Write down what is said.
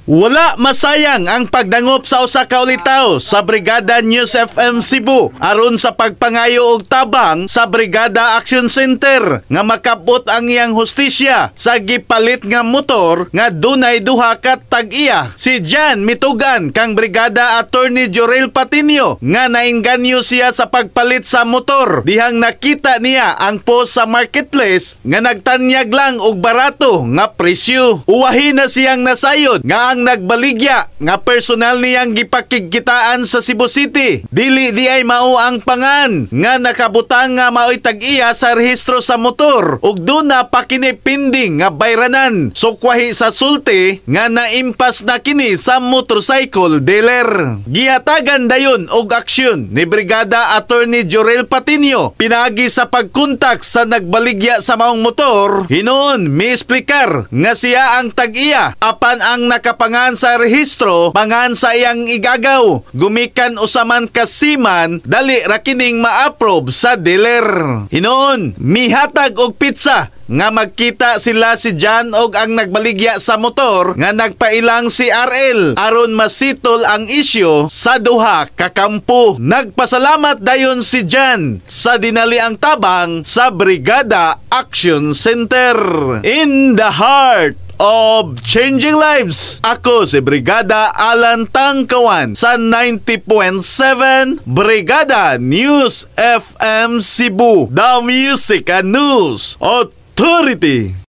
Wala masayang ang pagdangop sa usa ka ulitawo sa Brigada News FM Cebu aron sa pagpangayo og tabang sa Brigada Action Center nga makabot ang iyang hustisya sa gipalit nga motor nga dunay duha ka tag-iya. Si Jan mitugan kang Brigada Attorney Jorel Patinio nga nainganyo siya sa pagpalit sa motor dihang nakita niya ang post sa marketplace nga nagtanyag lang og barato nga presyo. Uwahi na siyang nasayod nga ang nagbaligya nga personal niyang gipakigkitaan sa Cebu City dili di ay mao ang pangan nga nakabutang nga maoy tag-iya sa rehistro sa motor ug duna pa kini pending nga bayranan. Sukwahi sa sulti nga naimpas na kini sa motorcycle dealer. Gihatagan dayon og aksyon ni Brigada Attorney Jorel Patinio pinaagi sa pagkontak sa nagbaligya sa maong motor. Hinuon miesplikar nga siya ang tag-iya apan ang nakapangan sa rehistro pangan sa iyang igagaw. Gumikan usaman ka seaman, dali ra kining ma-approve sa dealer. Hinuon mihatag og petsa nga magkita sila si Jan og ang nagbaligya sa motor nga nagpailang si RL aron masitol ang isyu sa duha ka kampo. Nagpasalamat dayon si Jan sa dinali ang tabang sa Brigada Action Center. In the heart of changing lives. Ako si Brigada Alan Tangkawan sa 90.7 Brigada News FM Cebu. The Music and News Authority.